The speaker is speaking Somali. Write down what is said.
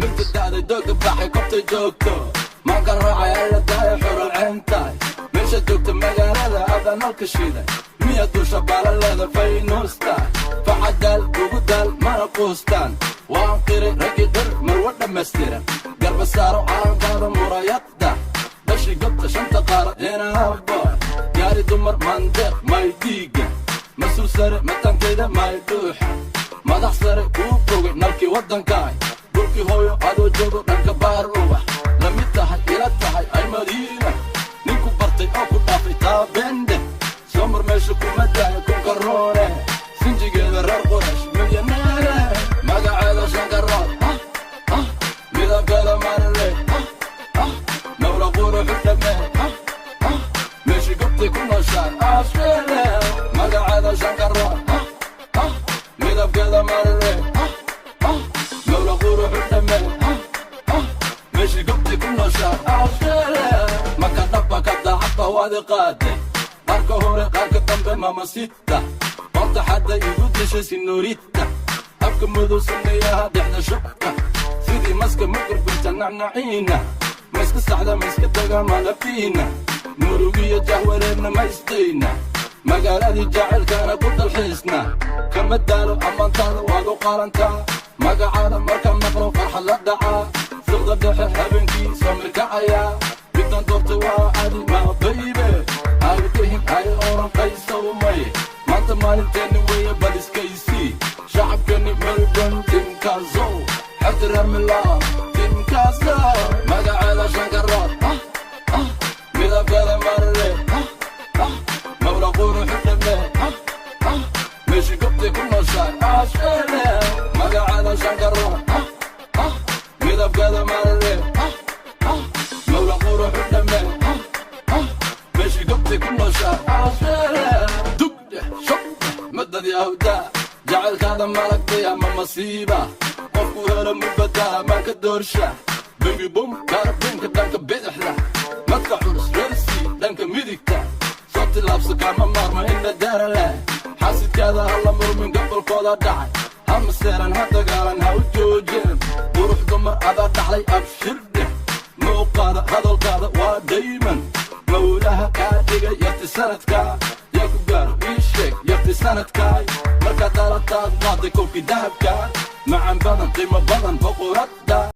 Mirta da'day, dooga baxay, kobtay joogto. Maanka raacay, alla daaya, xural ceentahay. Meesha joogta magaalada adaa nalka shiiday. Miya dusha baalaleeda faynuusta? Facadaal ugu daal, mana quustaan. Waan qiray raggi qir, marwa dhammaystiran. Garba saaro calankaada murayadda. Dhashi gobta shanta qaarad inaabo. Gaari dumar mandeeq may dhiiga. Mas-uul sare matankayda may dhuuxa. Madax sare kuu bogay nalkii waddankaay. Dhulkii hooyo adoo joogo dhanka baar ubax. La mid tahay, ila tahay ay Madiina. Ninku bartay oo ku dhaafay taabende. Soo mar meesha kuma daayo kunka roone. Sinjigeeda reer Quraysh milyaneere. Magaceeda shankarood, ah ah, midabkeeda marle, ah ah, mawla quruxu dhammee, ah ah, meeshii gobtay ku nooshaay Australia. Magaceeda shankarood, ah ah, midabkeeda marle, ah ah, mawla quruxu dhammee, ah ah, meeshii gobtay ku nooshaay Australia. Maka dhaba ka daacadba waadi qaaday. Qaarka hore, qaarka dambe, mamasita. Horta xadda igu dishay señorita. Afka madow, sameeyaha dhexda shubka. Sidii maska ma gurgurta nacnaciina. Ma iska saxda, ma iska daga malafiina. Murugiyo jahwareerna ma isdayna. Magaaladii jacaylkana ku dalxiisna. Kama daalo ammaantaada, waad u qaalantaa. Magacaada markaan maqlo farxad la dhacaa. Siqda dhexe habeenkii soo mirkacayaa. Midaan doortay waa adi, ma baby. Hay dhihin, hay oran qaysow may. Maanta maalinteenni weeye, baliskaysii. Shacabkeenni Melbourne timkaasow. Xerti reer Milan timkaasow. Magaceeda shankarood, ah ah, midabkeeda marle, ah ah, mawla quruxu dhammee, ah ah, meeshii gobtay ku nooshaay Australia. Magaceeda shankarood, ah ah, midabkeeda marle, ah ah, mawla quruxu dhammee, ah ah, meeshii gobtay ku nooshaay Australia. Dugdhe shubdhe madadii awdaa. Jacaylkaada malagtay ama masiiba. Qofku helo mubadaa maanka doorsha. Baby bum kaarabinka dhanka bidixda. Madka culus rersi dhanka midigta. Soo tilaabso, kama maarmo inna daara leh. Xaasidkaada ha la murmin, gobolkooda dhacay. Ha maseeran, ha dagaalan, ha u joojin. Qurux dumar adaa dhaxlay, abshirdheh. Muuqaada hadalkaada waa dayman. Mawlaha kaa dhigay yarti sanadka. Yaa ku gaaro, ii sheeg yarti sanadkaay. Markaad dhalataad qaaday koobkii dahabka. Macan badan, qiimo badan, boqoradda.